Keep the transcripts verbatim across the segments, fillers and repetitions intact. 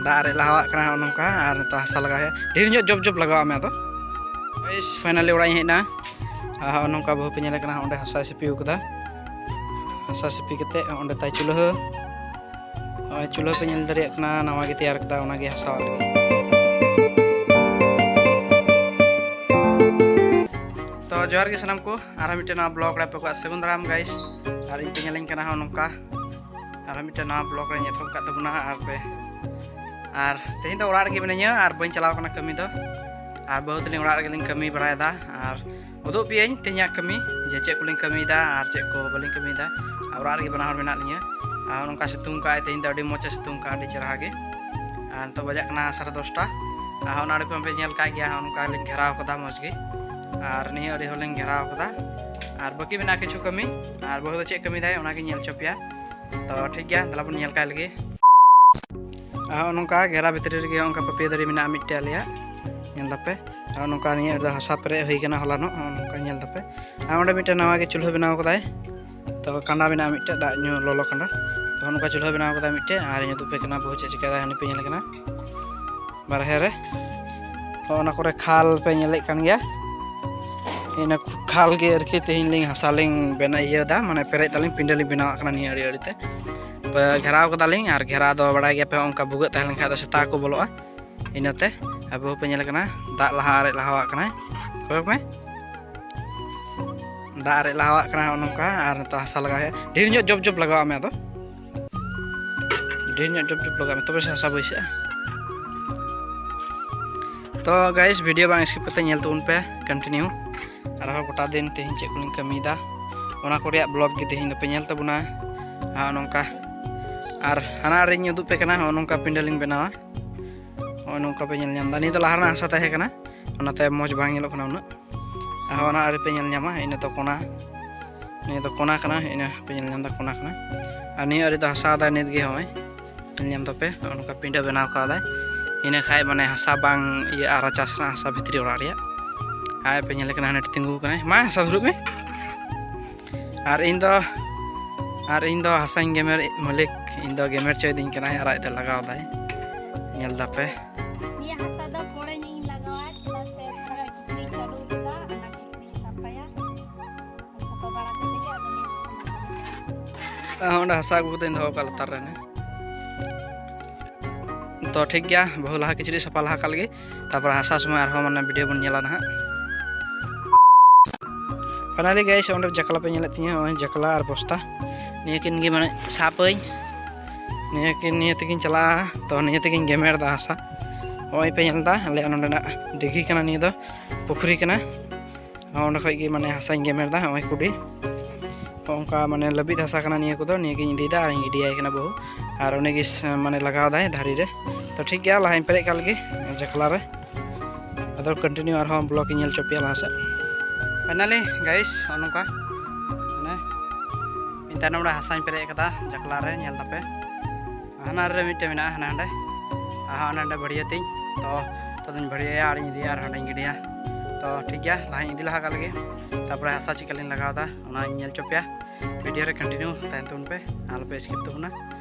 ᱫᱟᱜ ᱨᱮ ᱞᱟᱦᱟᱣᱟᱜ ᱠᱟᱱᱟ ᱱᱚᱜᱼᱚ ᱱᱚᱝᱠᱟ, ᱟᱨ ᱱᱤᱛᱚᱜ ᱦᱟᱥᱟ ᱞᱟᱜᱟᱣ ᱦᱩᱭᱩᱜᱼᱟ, ᱰᱷᱮᱨ ᱧᱚᱜ ᱡᱚᱵ ᱡᱚᱵ ᱞᱟᱜᱟᱣᱟ ᱢᱮ ᱟᱫᱚ᱾ ᱜᱟᱭᱤᱥ, ᱯᱷᱟᱭᱱᱟᱞᱤ ᱚᱲᱟᱜ ᱤᱧ ᱦᱮᱡ ᱮᱱᱟ᱾ ᱟᱨ ᱱᱚᱜᱼᱚ ᱱᱚᱝᱠᱟ ᱵᱟᱹᱦᱩ ᱯᱮ ᱧᱮᱞᱮ ᱠᱟᱱᱟ, ᱚᱸᱰᱮ ᱦᱟᱥᱟᱭ ᱥᱤᱯᱤ ᱟᱠᱟᱫᱟ, ᱦᱟᱥᱟ ᱥᱤᱯᱤ ᱠᱟᱛᱮ ᱚᱸᱰᱮ ᱛᱟᱭ ᱪᱩᱞᱦᱟᱹ᱾ ᱱᱚᱜᱼᱚᱭ ᱪᱩᱞᱦᱟᱹ ᱯᱮ ᱧᱮᱞ ᱫᱟᱲᱮᱭᱟᱜ ᱠᱟᱱᱟ, ᱱᱟᱣᱟ ᱜᱮ ᱛᱮᱭᱟᱨ ᱠᱟᱫᱟ, ᱚᱱᱟᱜᱮ ᱦᱟᱥᱟᱣᱟᱜ ᱞᱟᱹᱜᱤᱫ᱾ ᱛᱚ ᱡᱚᱦᱟᱨ ᱜᱮ ᱥᱟᱱᱟᱢ ᱠᱚ, ᱟᱨᱦᱚᱸ ᱢᱤᱫᱴᱮᱱ ᱱᱟᱣᱟ ᱵᱞᱚᱜ ᱨᱮ ᱟᱯᱮ ᱠᱚᱣᱟᱜ ᱥᱟᱹᱜᱩᱱ ᱫᱟᱨᱟᱢ ᱜᱟᱭᱤᱥ᱾ ᱟᱨ ᱤᱧ ᱯᱮ ᱧᱮᱞᱤᱧ ᱠᱟᱱᱟ ᱦᱚᱸ ᱱᱚᱝᱠᱟ, ᱟᱨᱦᱚᱸ ᱢᱤᱫᱴᱮᱱ ᱱᱟᱣᱟ ᱵᱞᱚᱜ ᱨᱮᱧ ᱮᱛᱚᱦᱚᱵ ᱠᱟᱜ ᱛᱟᱵᱚᱱᱟ᱾ ᱟᱨ ᱯᱮ, ᱟᱨ ᱛᱮᱦᱮᱧ ᱫᱚ ᱚᱲᱟᱜ ᱨᱮᱜᱮ ᱢᱤᱱᱟᱹᱧᱟ ᱟᱨ ᱵᱟᱹᱧ ᱪᱟᱞᱟᱣ ᱠᱟᱱᱟ ᱠᱟᱹᱢᱤ ᱫᱚ᱾ ᱟᱨ ᱵᱟᱹᱦᱩ ᱛᱟᱹᱞᱤᱧ ᱚᱲᱟᱜ ᱨᱮᱜᱮᱞᱤᱧ ᱠᱟᱹᱢᱤ ᱵᱟᱲᱟᱭᱮᱫᱟ᱾ ᱟᱨ ᱩᱫᱩᱜ ᱯᱮᱭᱟᱹᱧ ᱛᱮᱦᱮᱧᱟᱜ ᱠᱟᱹᱢᱤ, ᱡᱮ ᱪᱮᱫ ᱠᱚᱞᱤᱧ ᱠᱟᱹᱢᱤᱭᱮᱫᱟ ᱟᱨ ᱪᱮᱫ ᱠᱚ ᱵᱟᱹᱞᱤᱧ ᱠᱟᱹᱢᱤᱭᱮᱫᱟ᱾ ᱟᱨ ᱚᱲᱟᱜ ᱨᱮᱜᱮ ᱵᱟᱱᱟ ᱦᱚᱲ ᱢᱮᱱᱟᱜ ᱞᱤᱧᱟᱹ᱾ ᱟᱨ ᱱᱚᱝᱠᱟ ᱥᱤᱛᱩᱝ ᱠᱟᱜᱼᱟᱭ, ᱛᱮᱦᱮᱧ ᱫᱚ ᱟᱹᱰᱤ ᱢᱚᱡᱽ ᱮ ᱥᱤᱛᱩᱝ ᱠᱟᱜᱼᱟ, ᱟᱹᱰᱤ ᱪᱮᱦᱨᱟ ᱜᱮ᱾ ᱟᱨ ᱱᱤᱛᱚᱜ ᱵᱟᱡᱟᱜ ᱠᱟᱱᱟ ᱥᱟᱲᱮ ᱫᱚᱥᱴᱟ᱾ ᱟᱨ ᱚᱱᱟ ᱟᱹᱰᱤ ᱯᱮ ᱧᱮᱞ ᱠᱟᱜ ᱜᱮᱭᱟ, ᱱᱚᱝᱠᱟ ᱞᱤᱧ ᱜᱷᱮᱨᱟᱣ ᱠᱟᱫᱟ ᱢᱚᱡᱽ ᱜᱮ᱾ ᱟᱨ ᱱᱤᱭᱟᱹ ᱟᱹᱰᱤ ᱦᱚᱸᱞᱤᱧ ᱜᱷᱮᱨᱟᱣ ᱠᱟᱫᱟ᱾ ᱟᱨ ᱵᱟᱹᱠᱤ ᱢᱮᱱᱟᱜᱼᱟ ᱠᱤᱪᱷᱩ ᱠᱟᱹᱢᱤ᱾ ᱟᱨ ᱵᱟᱹᱦᱩ ᱫᱚ ᱪᱮᱫ ᱠᱟᱹᱢᱤᱭᱮᱫᱟᱭ ᱚᱱᱟᱜᱤᱧ ᱧᱮᱞ ᱦᱚᱪᱚ ᱯᱮᱭᱟ᱾ ᱛᱚ ᱴᱷᱤᱠ ᱜᱮᱭᱟ, ᱫᱮᱞᱟ ᱵᱚᱱ ᱧᱮᱞ ᱠᱟᱭ ᱞᱮᱜᱮ᱾ ᱟᱨ ᱱᱚᱝᱠᱟ ᱜᱷᱮᱨᱟ ᱵᱷᱤᱛᱨᱤ ᱨᱮᱜᱮ ᱱᱚᱝᱠᱟ ᱯᱟᱹᱯᱤᱭᱟᱹ ᱫᱟᱨᱮ ᱢᱮᱱᱟᱜᱼᱟ ᱢᱤᱫᱴᱮᱡ ᱟᱞᱮᱭᱟᱜ, ᱧᱮᱞ ᱫᱟᱯᱮ᱾ ᱟᱨ ᱱᱚᱝᱠᱟ ᱱᱤᱭᱟᱹ ᱨᱮᱫᱚ ᱦᱟᱥᱟ ᱯᱮᱨᱮᱡ ᱦᱩᱭ ᱠᱟᱱᱟ ᱦᱚᱞᱟᱱᱚᱜ, ᱱᱚᱜᱼᱚ ᱱᱚᱝᱠᱟ ᱧᱮᱞ ᱫᱟᱯᱮ᱾ ᱟᱨ ᱚᱸᱰᱮ ᱢᱤᱫᱴᱮᱱ ᱱᱟᱣᱟ ᱜᱮ ᱪᱩᱞᱦᱟᱹ ᱵᱮᱱᱟᱣ ᱠᱟᱫᱟᱭ᱾ ᱛᱚ ᱠᱟᱸᱰᱟ ᱢᱮᱱᱟᱜᱼᱟ ᱢᱤᱫᱴᱮᱡ, ᱫᱟᱜ ᱧᱩ ᱞᱚᱞᱚ ᱠᱟᱸᱰᱟ᱾ ᱛᱚ ᱱᱚᱝᱠᱟ ᱪᱩᱞᱦᱟᱹ ᱵᱮᱱᱟᱣ ᱠᱟᱫᱟᱭ ᱢᱤᱫᱴᱮᱡ, ᱟᱨ ᱤᱧ ᱩᱫᱩᱜ ᱯᱮ ᱠᱟᱱᱟ ᱵᱟᱹᱦᱩ ᱪᱮᱫ ᱪᱤᱠᱟᱹᱭᱫᱟᱭ, ᱦᱟᱹᱱᱤ ᱯᱮ ᱧᱮᱞ ᱠᱟᱱᱟ ᱵᱟᱨᱦᱮ ᱨᱮ᱾ ᱦᱚᱸ, ᱚᱱᱟ ᱠᱚᱨᱮ ᱠᱷᱟᱞ ᱯᱮ ᱧᱮᱞᱮᱫ ᱠᱟᱱ ᱜᱮᱭᱟ᱾ ᱤᱱᱟᱹ ᱠᱷᱟᱞ ᱜᱮ ᱟᱨᱠᱤ ᱛᱮᱦᱮᱧ ᱞᱤᱧ ᱦᱟᱥᱟ ᱞᱤᱧ ᱵᱮᱱᱟᱣ ᱤᱭᱟᱹ ᱫᱟ, ᱢᱟᱱᱮ ᱯᱮᱨᱮᱡ ᱫᱟᱞᱤᱧ, ᱯᱤᱸᱰᱟᱹ ᱞᱤᱧ ᱵᱮᱱᱟᱣᱟᱜ ᱠᱟᱱᱟ ᱱᱤᱭᱟᱹ ᱟᱹᱲᱤ ᱟᱹᱲᱤ ᱛᱮ᱾ ᱯᱮ ᱜᱷᱮᱨᱟᱣ ᱠᱟᱫᱟᱞᱤᱧ, ᱟᱨ ᱜᱷᱮᱨᱟ ᱫᱚ ᱵᱟᱲᱟᱭ ᱜᱮᱭᱟᱯᱮ ᱚᱱᱠᱟ ᱵᱷᱩᱜᱟᱹᱜ ᱛᱟᱦᱮᱸ ᱞᱮᱱᱠᱷᱟᱱ ᱫᱚ ᱥᱮᱛᱟ ᱠᱚ ᱵᱚᱞᱚᱜᱼᱟ᱾ ᱤᱱᱟᱹᱛᱮ ᱟᱵᱚ ᱯᱮ ᱧᱮᱞ ᱠᱟᱱᱟ ᱫᱟᱜ ᱞᱟᱦᱟ ᱟᱨᱮᱡ ᱞᱟᱦᱟᱣᱟᱜ ᱠᱟᱱᱟᱭ᱾ ᱠᱚᱭᱚᱜ ᱢᱮ, ᱫᱟᱜ ᱟᱨᱮᱡ ᱞᱟᱦᱟᱣᱟᱜ ᱠᱟᱱᱟ ᱱᱚᱜᱼᱚ ᱱᱚᱝᱠᱟ, ᱟᱨ ᱱᱤᱛᱚᱜ ᱦᱟᱥᱟ ᱞᱟᱜᱟᱣ ᱦᱩᱭᱩᱜᱼᱟ᱾ ᱰᱷᱮᱨ ᱧᱚᱜ ᱡᱚᱵ ᱡᱚᱵ ᱞᱟᱜᱟᱣᱟᱜ ᱢᱮ ᱟᱫᱚ᱾ ᱰᱷᱮᱨ ᱧᱚᱜ ᱡᱚᱵ ᱡᱚᱵ ᱞᱟᱜᱟᱣ ᱢᱮ, ᱛᱚᱵᱮ ᱥᱮ ᱦᱟᱥᱟ ᱵᱟᱹᱭᱥᱟᱹᱜᱼᱟ᱾ ᱛᱚ ᱜᱟᱭᱤᱥ, ᱵᱷᱤᱰᱤᱭᱳ ᱵᱟᱝ skip ᱠᱟᱛᱮ ᱧᱮᱞ ᱛᱟᱵᱚᱱ ᱯᱮ continue᱾ ᱟᱨᱦᱚᱸ ᱜᱚᱴᱟ ᱫᱤᱱ ᱛᱮᱦᱮᱧ ᱪᱮᱫ ᱠᱚᱞᱤᱧ ᱠᱟᱹᱢᱤᱭᱮᱫᱟ, ᱚᱱᱟ ᱠᱚ ᱨᱮᱭᱟᱜ ᱵᱞᱚᱜ ᱜᱮ ᱛᱮᱦᱮᱧ ᱫᱚᱯᱮ ᱧᱮᱞ ᱛᱟᱵᱚᱱᱟ᱾ ᱟᱨ ᱱᱚᱝᱠᱟ, ᱟᱨ ᱦᱟᱱᱟ ᱟᱲᱮᱧ ᱩᱫᱩᱜ ᱯᱮ ᱠᱟᱱᱟ, ᱱᱚᱜᱼᱚ ᱱᱚᱝᱠᱟ ᱯᱤᱸᱰᱟᱹ ᱞᱤᱧ ᱵᱮᱱᱟᱣᱟ᱾ ᱱᱚᱜᱼᱚᱭ ᱱᱚᱝᱠᱟ ᱯᱮ ᱧᱮᱞ ᱧᱟᱢ ᱮᱫᱟ, ᱱᱤᱭᱟᱹ ᱫᱚ ᱞᱟᱦᱟ ᱨᱮᱱᱟᱜ ᱦᱟᱥᱟ ᱛᱟᱦᱮᱸ ᱠᱟᱱᱟ, ᱚᱱᱟᱛᱮ ᱢᱚᱡᱽ ᱵᱟᱝ ᱧᱮᱞᱚᱜ ᱠᱟᱱᱟ ᱩᱱᱟᱹᱜ᱾ ᱟᱨ ᱚᱱᱟ ᱟᱲᱮ ᱯᱮ ᱧᱮᱞ ᱧᱟᱢᱟ, ᱤᱱᱟᱹ ᱫᱚ ᱠᱚᱱᱟ, ᱱᱤᱭᱟᱹ ᱫᱚ ᱠᱚᱱᱟ ᱠᱟᱱᱟ, ᱤᱱᱟᱹ ᱯᱮ ᱧᱮᱞ ᱧᱟᱢ ᱮᱫᱟ, ᱠᱚᱱᱟ ᱠᱟᱱᱟ᱾ ᱟᱨ ᱱᱤᱭᱟᱹ ᱟᱲᱮ ᱫᱚ ᱦᱟᱥᱟ ᱫᱟᱭ ᱱᱤᱛ ᱜᱮ, ᱦᱚᱸᱜᱼᱚᱭ ᱧᱮᱞ ᱧᱟᱢ ᱫᱟᱯᱮ, ᱱᱚᱜᱼᱚ ᱱᱚᱝᱠᱟ ᱯᱤᱸᱰᱟᱹ ᱵᱮᱱᱟᱣ ᱠᱟᱣᱫᱟᱭ᱾ ᱤᱱᱟᱹ ᱠᱷᱟᱡ ᱢᱟᱱᱮ ᱦᱟᱥᱟ ᱵᱟᱝ ᱤᱭᱟᱹᱜᱼᱟ, ᱨᱟᱪᱟᱥ ᱨᱮᱱᱟᱜ ᱦᱟᱥᱟ ᱵᱷᱤᱛᱨᱤ ᱚᱲᱟᱜ ᱨᱮᱭᱟᱜ᱾ ᱟᱨ ᱯᱮ ᱧᱮᱞᱮ ᱠᱟᱱᱟ, ᱦᱟᱱᱮ ᱛᱤᱸᱜᱩ ᱠᱟᱱᱟᱭ, ᱢᱟ ᱦᱟᱥᱟ ᱫᱩᱲᱩᱵ ᱢᱮ᱾ ᱟᱨ ᱤᱧ ᱫᱚ, ᱟᱨ ᱤᱧ ᱫᱚ ᱦᱟᱥᱟᱧ ᱜᱮᱢᱮᱨ ᱢᱟᱹᱞᱤᱠ, ᱤᱧ ᱫᱚ ᱜᱮᱢᱮᱨ ᱪᱚᱭᱫᱤᱧ ᱠᱟᱱᱟᱭ, ᱟᱨ ᱟᱡ ᱫᱚ ᱞᱟᱜᱟᱣ ᱫᱟᱭ᱾ ᱧᱮᱞ ᱫᱟᱯᱮ᱾ ᱱᱤᱭᱟᱹ ᱦᱟᱥᱟ ᱫᱚ ᱯᱚᱨᱮ ᱧᱚᱜ ᱤᱧ ᱞᱟᱜᱟᱣᱟ, ᱪᱮᱫᱟᱜ ᱥᱮ ᱛᱷᱚᱲᱟ ᱠᱤᱪᱨᱤᱡ ᱪᱟᱹᱞᱩ ᱠᱮᱫᱟ, ᱚᱱᱟ ᱠᱤᱪᱨᱤᱡ ᱥᱟᱯᱷᱟᱭᱟ, ᱥᱟᱯᱷᱟ ᱵᱟᱲᱟ ᱠᱟᱛᱮ ᱜᱮ ᱟᱫᱚ ᱱᱤᱭᱟᱹ ᱦᱟᱥᱟ ᱞᱟᱜᱟᱣᱟ᱾ ᱚᱸᱰᱮ ᱦᱟᱥᱟ ᱟᱹᱜᱩ ᱠᱟᱛᱮᱧ ᱫᱚᱦᱚ ᱠᱟᱜᱼᱟ ᱞᱟᱛᱟᱨ ᱨᱮ᱾ ᱛᱚ ᱴᱷᱤᱠ ᱜᱮᱭᱟ, ᱵᱟᱹᱦᱩ ᱞᱟᱦᱟ ᱠᱤᱪᱨᱤᱡ ᱥᱟᱯᱷᱟ ᱞᱟᱦᱟ ᱠᱟᱜ ᱞᱮᱜᱮ, ᱛᱟᱨᱯᱚᱨ ᱦᱟᱥᱟ ᱥᱚᱢᱚᱭ ᱟᱨᱦᱚᱸ ᱢᱟᱱᱮ ᱵᱷᱤᱰᱤᱭᱳ ᱵᱚᱱ ᱧᱮᱞᱟ ᱱᱟᱦᱟᱜ᱾ ᱯᱷᱟᱭᱱᱟᱞᱤ ᱜᱟᱭᱤᱥ, ᱚᱸᱰᱮ ᱡᱟᱠᱞᱟ ᱯᱮ ᱧᱮᱞᱮᱫ ᱛᱤᱧᱟᱹ, ᱱᱚᱜᱼᱚᱭ ᱡᱟᱠᱞᱟ ᱟᱨ ᱵᱚᱥᱛᱟ, ᱱᱤᱭᱟᱹ ᱠᱤᱱ ᱜᱮ ᱢᱟᱱᱮ ᱥᱟᱵᱟᱹᱧ, ᱱᱤᱭᱟᱹ ᱠᱤᱱ, ᱱᱤᱭᱟᱹ ᱛᱮᱜᱤᱧ ᱪᱟᱞᱟᱜᱼᱟ᱾ ᱛᱚ ᱱᱤᱭᱟᱹ ᱛᱮᱜᱤᱧ ᱜᱮᱢᱮᱨ ᱮᱫᱟ ᱦᱟᱥᱟ᱾ ᱱᱚᱜᱼᱚᱭ ᱯᱮ ᱧᱮᱞ ᱮᱫᱟ, ᱟᱞᱮᱭᱟᱜ ᱱᱚᱸᱰᱮᱱᱟᱜ ᱫᱤᱜᱷᱤ ᱠᱟᱱᱟ, ᱱᱤᱭᱟᱹ ᱫᱚ ᱯᱩᱠᱷᱨᱤ ᱠᱟᱱᱟ᱾ ᱚᱸᱰᱮ ᱠᱷᱚᱡ ᱜᱮ ᱢᱟᱱᱮ ᱦᱟᱥᱟᱧ ᱜᱮᱢᱮᱨ ᱮᱫᱟ, ᱱᱚᱜᱼᱚᱭ ᱠᱩᱰᱤ᱾ ᱱᱚᱜᱼᱚ ᱱᱚᱝᱠᱟ ᱢᱟᱱᱮ ᱞᱟᱹᱵᱤᱫ ᱦᱟᱥᱟ ᱠᱟᱱᱟ ᱱᱤᱭᱟᱹ ᱠᱚᱫᱚ, ᱱᱤᱭᱟᱹ ᱜᱤᱧ ᱤᱫᱤᱭᱮᱫᱟ ᱟᱨᱤᱧ ᱜᱤᱰᱤᱭᱟᱭ ᱠᱟᱱᱟ ᱵᱟᱹᱦᱩ᱾ ᱟᱨ ᱩᱱᱤ ᱜᱮ ᱥ-, ᱢᱟᱱᱮ ᱞᱟᱜᱟᱣ ᱫᱟᱭ ᱫᱷᱟᱨᱮ ᱨᱮ᱾ ᱛᱚ ᱴᱷᱤᱠ ᱜᱮᱭᱟ, ᱞᱟᱦᱟᱧ ᱯᱮᱨᱮᱡ ᱠᱟᱜ ᱞᱮᱜᱮ ᱡᱟᱠᱞᱟ ᱨᱮ, ᱟᱫᱚ ᱠᱚᱱᱴᱤᱱᱤᱭᱩ ᱟᱨᱦᱚᱸ ᱵᱞᱚᱜ ᱤᱧ ᱧᱮᱞ ᱦᱚᱪᱚ ᱯᱮᱭᱟ ᱞᱟᱦᱟ ᱥᱮᱫ᱾ ᱯᱷᱟᱭᱱᱟᱞᱤ ᱜᱟᱭᱤᱥ, ᱱᱚᱜᱼᱚ ᱱᱚᱝᱠᱟ ᱢᱟᱱᱮ ᱤᱧ ᱛᱟᱭᱱᱚᱢ ᱨᱮ ᱦᱟᱥᱟᱧ ᱯᱮᱨᱮᱡ ᱠᱟᱫᱟ ᱡᱟᱠᱞᱟ ᱨᱮ, ᱧᱮᱞ ᱫᱟᱯᱮ᱾ ᱦᱟᱱᱟ ᱨᱮ ᱢᱤᱫᱴᱮᱱ ᱢᱮᱱᱟᱜᱼᱟ, ᱦᱟᱱᱟ ᱦᱟᱸᱰᱮ᱾ ᱟᱨ ᱦᱟᱸᱰᱮ ᱱᱟᱸᱰᱮ ᱵᱷᱟᱹᱲᱭᱟᱹ ᱛᱤᱧ᱾ ᱛᱚ, ᱛᱚ ᱫᱚᱧ ᱵᱷᱟᱹᱲᱭᱟᱹᱭᱟ ᱟᱨᱤᱧ ᱤᱫᱤᱭᱟ ᱟᱨ ᱦᱟᱸᱰᱮᱧ ᱜᱤᱰᱤᱭᱟ᱾ ᱛᱚ ᱴᱷᱤᱠ ᱜᱮᱭᱟ, ᱞᱟᱦᱟᱧ ᱤᱫᱤ ᱞᱟᱦᱟ ᱠᱟᱜ ᱞᱮᱜᱮ, ᱛᱟᱨᱯᱚᱨᱮ ᱦᱟᱥᱟ ᱪᱮᱫ ᱞᱮᱠᱟᱞᱤᱧ ᱞᱟᱜᱟᱣ ᱮᱫᱟ ᱚᱱᱟᱧ ᱧᱮᱞ ᱦᱚᱪᱚ ᱯᱮᱭᱟ᱾ ᱵᱷᱤᱰᱤᱭᱳ ᱨᱮ ᱠᱚᱱᱴᱤᱱᱤᱭᱩ ᱛᱟᱦᱮᱱ ᱛᱟᱵᱚᱱ ᱯᱮ, ᱟᱞᱚᱯᱮ ᱥᱠᱤᱯ ᱛᱟᱵᱚᱱᱟ᱾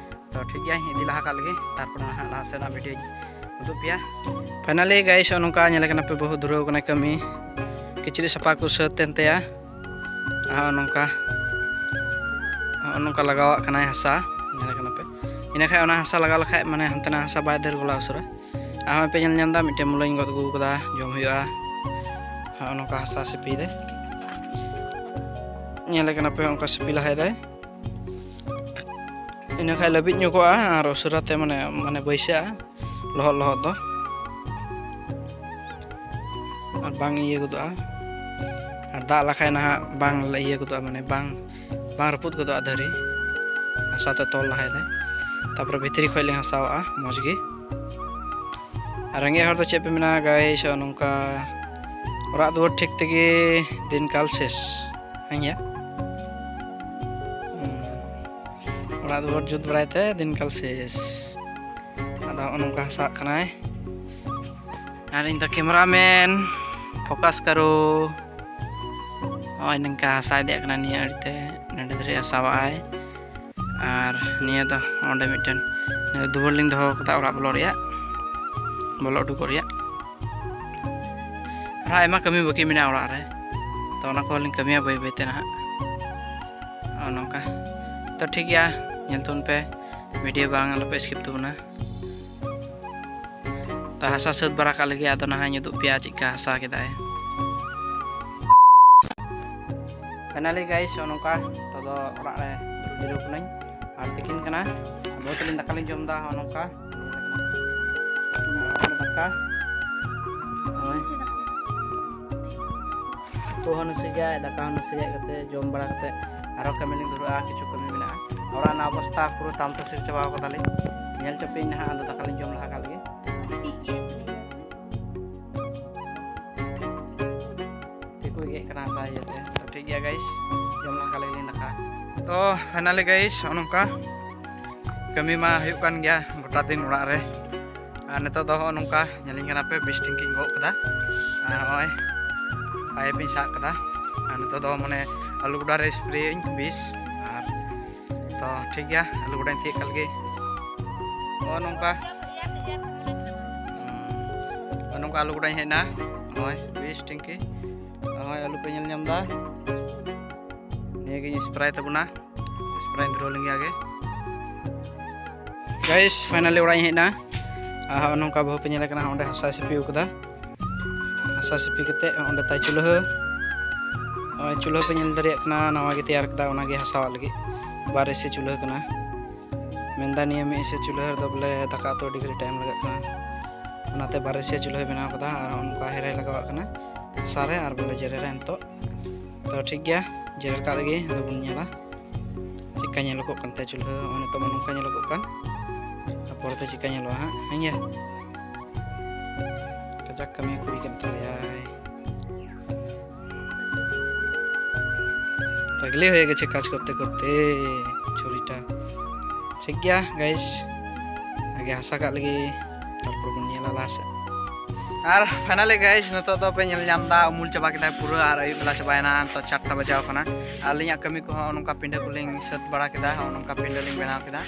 ᱛᱚ ᱴᱷᱤᱠ ᱜᱮᱭᱟ, ᱤᱧ ᱤᱫᱤ ᱞᱟᱦᱟ ᱠᱟᱜ ᱞᱮᱜᱮ, ᱛᱟᱨᱯᱚᱨᱮ ᱱᱟᱦᱟᱜ ᱞᱟᱦᱟ ᱥᱮᱫ ᱨᱮᱱᱟᱜ ᱵᱷᱤᱰᱤᱭᱳᱧ ᱩᱫᱩᱜ ᱯᱮᱭᱟ᱾ ᱯᱷᱟᱭᱱᱟᱞᱤ ᱜᱟᱭᱤᱥ, ᱱᱚᱜᱼᱚ ᱱᱚᱝᱠᱟ ᱧᱮᱞᱮ ᱠᱟᱱᱟ ᱯᱮ, ᱵᱟᱹᱦᱩ ᱫᱷᱩᱨᱟᱹᱣ ᱠᱟᱱᱟᱭ ᱠᱟᱹᱢᱤ᱾ ᱠᱤᱪᱨᱤᱡ ᱥᱟᱯᱷᱟ ᱠᱚ ᱥᱟᱹᱛ ᱮᱱ ᱛᱟᱭᱟ᱾ ᱟᱨ ᱱᱚᱜᱼᱚ ᱱᱚᱝᱠᱟ, ᱱᱚᱜᱼᱚ ᱱᱚᱝᱠᱟ ᱞᱟᱜᱟᱣᱟᱜ ᱠᱟᱱᱟᱭ ᱦᱟᱥᱟ, ᱧᱮᱞᱮ ᱠᱟᱱᱟ ᱯᱮ᱾ ᱤᱱᱟᱹ ᱠᱷᱟᱡ ᱚᱱᱟ ᱦᱟᱥᱟ ᱞᱟᱜᱟᱣ ᱞᱮᱠᱷᱟᱡ ᱢᱟᱱᱮ ᱦᱟᱱᱛᱮ ᱱᱟᱜ ᱦᱟᱥᱟ ᱵᱟᱭ ᱫᱟᱹᱲ ᱜᱚᱞᱟ ᱩᱥᱟᱹᱨᱟ᱾ ᱟᱨ ᱦᱚᱸᱜᱼᱚᱭ ᱯᱮ ᱧᱮᱞ ᱧᱟᱢ ᱮᱫᱟ, ᱢᱤᱫᱴᱮᱱ ᱢᱩᱞᱟᱹᱧ ᱜᱚᱫ ᱟᱹᱜᱩ ᱠᱟᱫᱟ, ᱡᱚᱢ ᱦᱩᱭᱩᱜᱼᱟ᱾ ᱦᱚᱸᱜᱼᱚ ᱱᱚᱝᱠᱟ ᱦᱟᱥᱟ ᱥᱤᱯᱤᱭ ᱫᱟᱭ, ᱧᱮᱞᱮ ᱠᱟᱱᱟ ᱯᱮ, ᱚᱱᱠᱟ ᱥᱤᱯᱤ ᱞᱟᱦᱟᱭ ᱫᱟᱭ᱾ ᱤᱱᱟᱹ ᱠᱷᱟᱡ ᱞᱟᱹᱵᱤᱫ ᱧᱚᱜᱚᱜᱼᱟ ᱟᱨ ᱩᱥᱟᱹᱨᱟ ᱛᱮ ᱢᱟᱱᱮ, ᱢᱟᱱᱮ ᱵᱟᱹᱭᱥᱟᱹᱜᱼᱟ ᱞᱚᱦᱚᱫ ᱞᱚᱦᱚᱫ ᱫᱚ, ᱟᱨ ᱵᱟᱝ ᱤᱭᱟᱹ ᱜᱚᱫᱚᱜᱼᱟ᱾ ᱟᱨ ᱫᱟᱜ ᱞᱮᱠᱷᱟᱡ ᱱᱟᱦᱟᱜ ᱵᱟᱝ ᱤᱭᱟᱹ ᱜᱚᱫᱚᱜᱼᱟ, ᱢᱟᱱᱮ ᱵᱟᱝ, ᱵᱟᱝ ᱨᱟᱹᱯᱩᱫ ᱜᱚᱫᱚᱜᱼᱟ ᱫᱟᱨᱮ᱾ ᱦᱟᱥᱟ ᱛᱮ ᱛᱚᱞ ᱞᱟᱦᱟᱭ ᱫᱟᱭ, ᱛᱟᱨᱯᱚᱨᱮ ᱵᱷᱤᱛᱨᱤ ᱠᱷᱚᱡ ᱞᱤᱧ ᱦᱟᱥᱟᱣᱟᱜᱼᱟ ᱢᱚᱡᱽ ᱜᱮ᱾ ᱟᱨ ᱨᱮᱸᱜᱮᱡ ᱦᱚᱲ ᱫᱚ ᱪᱮᱫ ᱯᱮ ᱢᱮᱱᱟ ᱜᱟᱭᱤᱥ, ᱱᱚᱝᱠᱟ ᱚᱲᱟᱜ ᱫᱩᱣᱟᱹᱨ ᱴᱷᱤᱠ ᱛᱮᱜᱮ ᱫᱤᱱ ᱠᱟᱞ ᱥᱮᱥ᱾ ᱦᱮᱸ ᱜᱮᱭᱟ᱾ ᱦᱩᱸ᱾ ᱚᱲᱟᱜ ᱫᱩᱣᱟᱹᱨ ᱡᱩᱛ ᱵᱟᱲᱟᱭ ᱛᱮ ᱫᱤᱱ ᱠᱟᱞ ᱥᱮᱥ᱾ ᱟᱫᱚ ᱦᱚᱸᱜᱼᱚ ᱱᱚᱝᱠᱟ ᱦᱟᱥᱟᱜ ᱠᱟᱱᱟᱭ᱾ ᱟᱨ ᱤᱧ ᱫᱚ ᱠᱮᱢᱮᱨᱟᱢᱮᱱ, ᱯᱷᱳᱠᱟᱥ ᱠᱟᱨᱳ᱾ ᱱᱚᱜᱼᱚᱭ ᱱᱚᱝᱠᱟ ᱦᱟᱥᱟ ᱤᱫᱤᱭᱟᱜ ᱠᱟᱱᱟ ᱱᱤᱭᱟᱹ ᱟᱲᱮ ᱛᱮ, ᱱᱚᱸᱰᱮ ᱫᱷᱟᱹᱨᱤᱡ ᱦᱟᱥᱟᱣᱟᱜᱼᱟᱭ᱾ ᱟᱨ ᱱᱤᱭᱟᱹ ᱫᱚ ᱚᱸᱰᱮ ᱢᱤᱫᱴᱮᱱ ᱫᱩᱣᱟᱹᱨ ᱞᱤᱧ ᱫᱚᱦᱚ ᱠᱟᱫᱟ ᱚᱲᱟᱜ ᱵᱚᱞᱚ ᱨᱮᱭᱟᱜ᱾ ᱵᱚᱞᱚ ᱩᱰᱩᱠᱚᱜ ᱨᱮᱭᱟᱜ᱾ ᱟᱨᱦᱚᱸ ᱟᱭᱢᱟ ᱠᱟᱹᱢᱤ ᱵᱟᱹᱠᱤ ᱢᱮᱱᱟᱜᱼᱟ ᱚᱲᱟᱜ ᱨᱮ, ᱛᱚ ᱚᱱᱟ ᱠᱚᱦᱚᱸ ᱞᱤᱧ ᱠᱟᱹᱢᱤᱭᱟ ᱵᱟᱹᱭ ᱵᱟᱹᱭ ᱛᱮ ᱱᱟᱦᱟᱜ᱾ ᱱᱚᱜᱼᱚ ᱱᱚᱝᱠᱟ᱾ ᱛᱚ ᱴᱷᱤᱠ ᱜᱮᱭᱟ, ᱧᱮᱞ ᱛᱟᱵᱚᱱ ᱯᱮ ᱵᱷᱤᱰᱤᱭᱳ, ᱵᱟᱝ ᱟᱞᱚᱯᱮ ᱥᱠᱤᱯ ᱛᱟᱵᱚᱱᱟ᱾ ᱛᱚ ᱦᱟᱥᱟ ᱥᱟᱹᱛ ᱵᱟᱲᱟ ᱠᱟᱜ ᱞᱟᱹᱜᱤᱫ, ᱟᱫᱚ ᱱᱟᱦᱟᱜ ᱤᱧ ᱩᱫᱩᱜ ᱯᱮᱭᱟ ᱪᱮᱫᱠᱟ ᱦᱟᱥᱟ ᱠᱮᱫᱟᱭ᱾ ᱯᱷᱟᱭᱱᱟᱞᱤ ᱜᱟᱭᱤᱥ, ᱱᱚᱜᱼᱚ ᱱᱚᱝᱠᱟ ᱱᱤᱛᱚᱜ ᱫᱚ ᱚᱲᱟᱜ ᱨᱮ ᱫᱩᱲᱩᱵ ᱡᱤᱨᱟᱹᱣ ᱠᱟᱹᱱᱟᱹᱧ᱾ ᱟᱨ ᱛᱤᱠᱤᱱ ᱠᱟᱱᱟ, ᱵᱟᱹᱫᱽ ᱨᱮᱞᱤᱧ ᱫᱟᱠᱟ ᱞᱤᱧ ᱡᱚᱢ ᱮᱫᱟ᱾ ᱱᱚᱜᱼᱚ ᱱᱚᱝᱠᱟ ᱟᱨ ᱫᱟᱠᱟ, ᱱᱚᱜᱼᱚᱭ ᱩᱛᱩ ᱦᱚᱸ ᱱᱟᱥᱮᱭᱟᱜ, ᱫᱟᱠᱟ ᱦᱚᱸ ᱱᱟᱥᱮᱭᱟᱜ ᱠᱟᱛᱮ ᱡᱚᱢ ᱵᱟᱲᱟ ᱠᱟᱛᱮ ᱟᱨᱦᱚᱸ ᱠᱟᱹᱢᱤ ᱞᱤᱧ ᱫᱷᱩᱨᱟᱹᱜᱼᱟ᱾ ᱠᱤᱪᱷᱩ ᱠᱟᱹᱢᱤ ᱢᱮᱱᱟᱜᱼᱟ᱾ ᱚᱲᱟᱜ ᱨᱮᱱᱟᱜ ᱚᱵᱚᱥᱛᱟ ᱯᱩᱨᱟᱹ ᱛᱟᱞᱛᱟᱥᱤᱨ ᱪᱟᱵᱟᱣ ᱠᱟᱫᱟᱞᱤᱧ᱾ ᱧᱮᱞ ᱦᱚᱪᱚ ᱯᱮᱭᱟᱹᱧ ᱱᱟᱦᱟᱜ, ᱟᱫᱚ ᱫᱟᱠᱟ ᱞᱤᱧ ᱡᱚᱢ ᱞᱟᱦᱟ ᱠᱟᱜ ᱞᱮᱜᱮ᱾ ᱛᱤ ᱠᱚ ᱜᱮᱫ ᱠᱟᱱᱟ ᱦᱟᱥᱟ ᱤᱭᱟᱹᱛᱮ᱾ ᱛᱚ ᱴᱷᱤᱠ ᱜᱮᱭᱟ ᱜᱟᱭᱤᱥ, ᱡᱚᱢ ᱞᱟᱦᱟ ᱠᱟᱜ ᱞᱮᱜᱮ ᱞᱤᱧ ᱫᱟᱠᱟ᱾ ᱛᱚ ᱯᱷᱟᱭᱱᱟᱞᱤ ᱜᱟᱭᱤᱥ, ᱱᱚᱜᱼᱚ ᱱᱚᱝᱠᱟ ᱠᱟᱹᱢᱤ ᱢᱟ ᱦᱩᱭᱩᱜ ᱠᱟᱱ ᱜᱮᱭᱟ ᱜᱚᱴᱟ ᱫᱤᱱ ᱚᱲᱟᱜ ᱨᱮ᱾ ᱟᱨ ᱱᱤᱛᱚᱜ ᱫᱚ ᱦᱚᱸᱜᱼᱚ ᱱᱚᱝᱠᱟ ᱧᱮᱞᱤᱧ ᱠᱟᱱᱟ ᱯᱮ, ᱵᱤᱥ ᱴᱮᱝᱠᱤᱧ ᱜᱚᱜ ᱠᱟᱫᱟ᱾ ᱟᱨ ᱱᱚᱜᱼᱚᱭ ᱯᱟᱭᱤᱯ ᱤᱧ ᱥᱟᱵ ᱠᱟᱫᱟ᱾ ᱟᱨ ᱱᱤᱛᱚᱜ ᱫᱚ ᱢᱟᱱᱮ ᱟᱹᱞᱩ ᱜᱚᱰᱟ ᱨᱮ ᱥᱯᱨᱮᱭᱟᱹᱧ ᱵᱤᱥ᱾ ᱟᱨ ᱛᱚ ᱴᱷᱤᱠ ᱜᱮᱭᱟ, ᱟᱹᱞᱩ ᱜᱚᱰᱟᱧ ᱛᱤᱭᱳᱜ ᱠᱟᱜ ᱞᱮᱜᱮ᱾ ᱱᱚᱜᱼᱚ ᱱᱚᱝᱠᱟ, ᱦᱩᱸ, ᱱᱚᱜᱼᱚ ᱱᱚᱝᱠᱟ ᱟᱹᱞᱩ ᱜᱚᱰᱟᱧ ᱦᱮᱡ ᱮᱱᱟ᱾ ᱱᱚᱜᱼᱚᱭ ᱵᱤᱥ ᱴᱮᱝᱠᱤ, ᱱᱚᱜᱼᱚᱭ ᱟᱹᱞᱩ ᱯᱮ ᱧᱮᱞ ᱧᱟᱢ ᱮᱫᱟ᱾ ᱱᱤᱭᱟᱹ ᱜᱤᱧ ᱥᱯᱨᱟᱭ ᱛᱟᱵᱚᱱᱟ, ᱥᱯᱨᱟᱭ ᱫᱷᱩᱨᱟᱹᱣ ᱞᱮᱱ ᱜᱮ ᱟᱜᱮ᱾ ᱜᱟᱭᱤᱥ, ᱯᱷᱟᱭᱱᱟᱞᱤ ᱚᱲᱟᱜ ᱤᱧ ᱦᱮᱡ ᱮᱱᱟ᱾ ᱟᱨ ᱱᱚᱜᱼᱚ ᱱᱚᱝᱠᱟ ᱵᱟᱹᱦᱩ ᱯᱮ ᱧᱮᱞᱮ ᱠᱟᱱᱟ, ᱚᱸᱰᱮ ᱦᱟᱥᱟᱭ ᱥᱤᱯᱤ ᱠᱟᱫᱟ᱾ ᱦᱟᱥᱟ ᱥᱤᱯᱤ ᱠᱟᱛᱮ ᱚᱸᱰᱮ ᱛᱟᱭ ᱪᱩᱞᱦᱟᱹ, ᱱᱚᱜᱼᱚᱭ ᱪᱩᱞᱦᱟᱹ ᱯᱮ ᱧᱮᱞ ᱫᱟᱲᱮᱭᱟᱜ ᱠᱟᱱᱟ, ᱱᱟᱣᱟ ᱜᱮ ᱛᱮᱭᱟᱨ ᱠᱟᱫᱟ, ᱚᱱᱟᱜᱮ ᱦᱟᱥᱟᱣᱟᱜ ᱞᱟᱹᱜᱤᱫ ᱵᱟᱨ ᱮᱥᱤ ᱪᱩᱞᱦᱟᱹ ᱠᱟᱱᱟ᱾ ᱢᱮᱱᱫᱟ ᱱᱤᱭᱟᱹ ᱢᱤᱫ ᱮᱥᱤ ᱪᱩᱞᱦᱟᱹ ᱨᱮᱫᱚ ᱵᱚᱞᱮ ᱫᱟᱠᱟ ᱩᱛᱩ ᱟᱹᱰᱤ ᱜᱷᱟᱹᱲᱤᱡ ᱴᱟᱭᱤᱢ ᱞᱟᱜᱟᱜ ᱠᱟᱱᱟ, ᱚᱱᱟᱛᱮ ᱵᱟᱨ ᱮᱥᱤ ᱪᱩᱞᱦᱟᱹᱭ ᱵᱮᱱᱟᱣ ᱠᱟᱫᱟ᱾ ᱟᱨ ᱱᱚᱜᱼᱚ ᱱᱚᱝᱠᱟ ᱦᱮᱨᱮ ᱞᱟᱜᱟᱣᱟᱜ ᱠᱟᱱᱟ ᱦᱟᱥᱟ ᱨᱮ, ᱟᱨ ᱵᱚᱞᱮ ᱡᱮᱨᱮᱲᱟ ᱱᱤᱛᱚᱜ᱾ ᱛᱚ ᱴᱷᱤᱠ ᱜᱮᱭᱟ, ᱡᱮᱨᱮᱲ ᱠᱟᱜ ᱞᱟᱹᱜᱤᱫ ᱟᱫᱚ ᱵᱚᱱ ᱧᱮᱞᱟ ᱪᱮᱫᱠᱟ ᱧᱮᱞᱚᱜᱚᱜ ᱠᱟᱱ ᱛᱟᱭᱟ ᱪᱩᱞᱦᱟᱹ᱾ ᱱᱚᱜᱼᱚᱭ ᱱᱤᱛᱚᱜ ᱢᱟ ᱱᱚᱝᱠᱟ ᱧᱮᱞᱚᱜᱚᱜ ᱠᱟᱱ, ᱟᱨ ᱯᱚᱨᱮᱛᱮ ᱪᱮᱫᱠᱟ ᱧᱮᱞᱚᱜᱼᱟ ᱦᱟᱸᱜ᱾ ᱦᱮᱸ ᱜᱮ, ᱠᱟᱡᱟᱠ ᱠᱟᱹᱢᱤ ᱠᱩᱲᱤ ᱠᱟᱱ ᱛᱟᱞᱮᱭᱟᱭ᱾ ᱯᱟᱜᱽᱞᱤ ᱦᱚᱭᱮ ᱜᱮᱪᱷᱮ ᱠᱟᱡᱽ ᱠᱚᱨᱛᱮ ᱠᱚᱨᱛᱮ ᱪᱷᱩᱨᱤᱴᱟ᱾ ᱴᱷᱤᱠ ᱜᱮᱭᱟ ᱜᱟᱭᱤᱥ, ᱟᱜᱮ ᱦᱟᱥᱟ ᱠᱟᱜ ᱞᱮᱜᱮ, ᱛᱟᱨᱯᱚᱨ ᱵᱚᱱ ᱧᱮᱞᱟ ᱞᱟᱦᱟ ᱥᱮᱫ᱾ ᱟᱨ finally guys, ᱱᱤᱛᱚᱜ ᱫᱚ ᱯᱮ ᱧᱮᱞ ᱧᱟᱢ ᱮᱫᱟ, ᱩᱢᱩᱞ ᱪᱟᱵᱟ ᱠᱮᱫᱟᱭ ᱯᱩᱨᱟᱹ ᱟᱨ ᱟᱹᱭᱩᱵ ᱵᱮᱞᱟ ᱪᱟᱵᱟᱭᱮᱱᱟ᱾ ᱱᱤᱛᱚᱜ ᱪᱟᱨᱴᱟ ᱵᱟᱡᱟᱣ ᱠᱟᱱᱟ᱾ ᱟᱨ ᱟᱹᱞᱤᱧᱟᱜ ᱠᱟᱹᱢᱤ ᱠᱚᱦᱚᱸ ᱱᱚᱝᱠᱟ ᱯᱤᱸᱰᱟᱹ ᱠᱚᱞᱤᱧ ᱥᱟᱹᱛ ᱵᱟᱲᱟ ᱠᱮᱫᱟ, ᱱᱚᱜᱼᱚ ᱱᱚᱝᱠᱟ ᱯᱤᱸᱰᱟᱹ ᱞᱤᱧ ᱵᱮᱱᱟᱣ ᱠᱮᱫᱟ᱾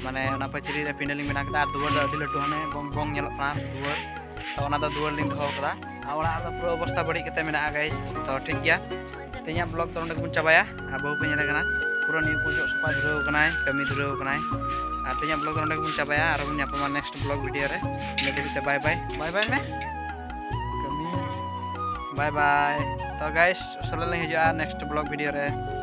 ᱢᱟᱱᱮ ᱚᱱᱟ ᱯᱟᱹᱪᱨᱤ ᱨᱮ ᱯᱤᱸᱰᱟᱹ ᱞᱤᱧ ᱵᱮᱱᱟᱣ ᱠᱮᱫᱟ᱾ ᱟᱨ ᱫᱩᱣᱟᱹᱨ ᱫᱚ ᱟᱹᱰᱤ ᱞᱟᱹᱴᱩ, ᱦᱟᱱᱮ ᱵᱚᱝ ᱵᱚᱝ ᱧᱮᱞᱚᱜ ᱠᱟᱱᱟ ᱫᱩᱣᱟᱹᱨ, ᱛᱚ ᱚᱱᱟ ᱫᱚ ᱫᱩᱣᱟᱹᱨ ᱞᱤᱧ ᱫᱚᱦᱚ ᱠᱟᱫᱟ᱾ ᱟᱨ ᱚᱲᱟᱜ ᱨᱮᱫᱚ ᱯᱩᱨᱟᱹ ᱚᱵᱚᱥᱛᱟ ᱵᱟᱹᱲᱤᱡ ᱠᱟᱛᱮ ᱢᱮᱱᱟᱜᱼᱟ guys᱾ ᱛᱚ ᱴᱷᱤᱠ ᱜᱮᱭᱟ, ᱛᱮᱦᱮᱧᱟᱜ vlog ᱫᱚ ᱱᱚᱸᱰᱮ ᱜᱮᱵᱚᱱ ᱪᱟᱵᱟᱭᱟ᱾ ᱟᱨ ᱵᱟᱹᱦᱩ ᱯᱮ ᱧᱮᱞᱮ ᱠᱟᱱᱟ, ᱯᱩᱨᱟᱹ ᱱᱤᱭᱟᱹ ᱠᱚ ᱚᱡᱚᱜ ᱥᱟᱯᱷᱟ ᱫᱷᱩᱨᱟᱹᱣ ᱠᱟᱱᱟᱭ, ᱠᱟᱹᱢᱤ ᱫᱷᱩᱨᱟᱹᱣ ᱠᱟᱱᱟᱭ᱾ ᱟᱨ ᱛᱮᱦᱮᱧᱟᱜ vlog ᱫᱚ ᱱᱚᱸᱰᱮ ᱜᱮᱵᱚᱱ ᱪᱟᱵᱟᱭᱟ, ᱟᱨ ᱵᱚᱱ ᱧᱟᱯᱟᱢᱟ next vlog video ᱨᱮ᱾ ᱤᱱᱟᱹ ᱫᱷᱟᱹᱵᱤᱡ ᱛᱮ bye bye, bye bye ᱢᱮ᱾ ᱠᱟᱹᱢᱤ, bye bye᱾ ᱛᱚ guys, ᱩᱥᱟᱹᱨᱟ ᱞᱤᱧ ᱦᱤᱡᱩᱜᱼᱟ next vlog video ᱨᱮ᱾